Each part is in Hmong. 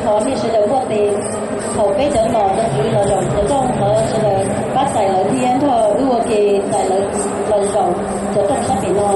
Thov nej sawv daws npuaj tes, thaum peb cov nom cov tswv los zaum cov rooj, thov sawv daws pab txais lawv thiab nrog wb ua ke txais lawv los zaum cov rooj sab pem no.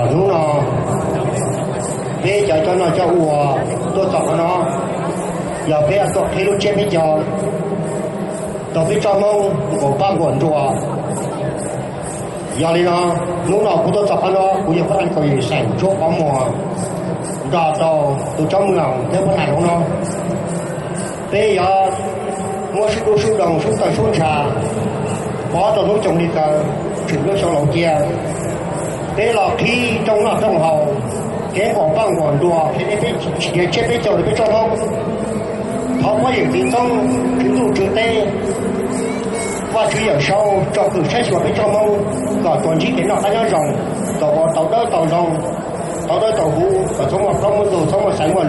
Hnub no peb cov cov noj cov ua tuaj txog qhov no, yog peb tuaj qhib lub tsiab peb caug rau peb tsob Hmoob nquas paj nquas nruas. Yog li no, hnub no kuv tuaj txog qhov no kuv yog pab nais kaum yim xeem Tshuab Pov Muas nrog rau tus tsob Mws Loos thiab pab nais hauv no. Peb yuav muab sub dub sub doog sub tawg sub ntsha pov rau hnub xyoo li kaw tshwm lub xyoo laus cia. Peb los qhib rooj noj rooj haus, kev nquas paj nquas nruas, qhia peb tsis nrhiav tsiab peb caug rau peb tsob Hmoob. Thov pov yawm txiv txoob, tswv ntuj tswv teb, Vajtswv Yawm Saub tsom kwm saib xyuas peb tsob Hmoob kom tsuas ntsib kev noj qab nyob zoo, kom ua tau dawb tau zoo, tau dawb tau huv, kom txhob muaj plaub muaj ntug, txhob muaj xaiv muaj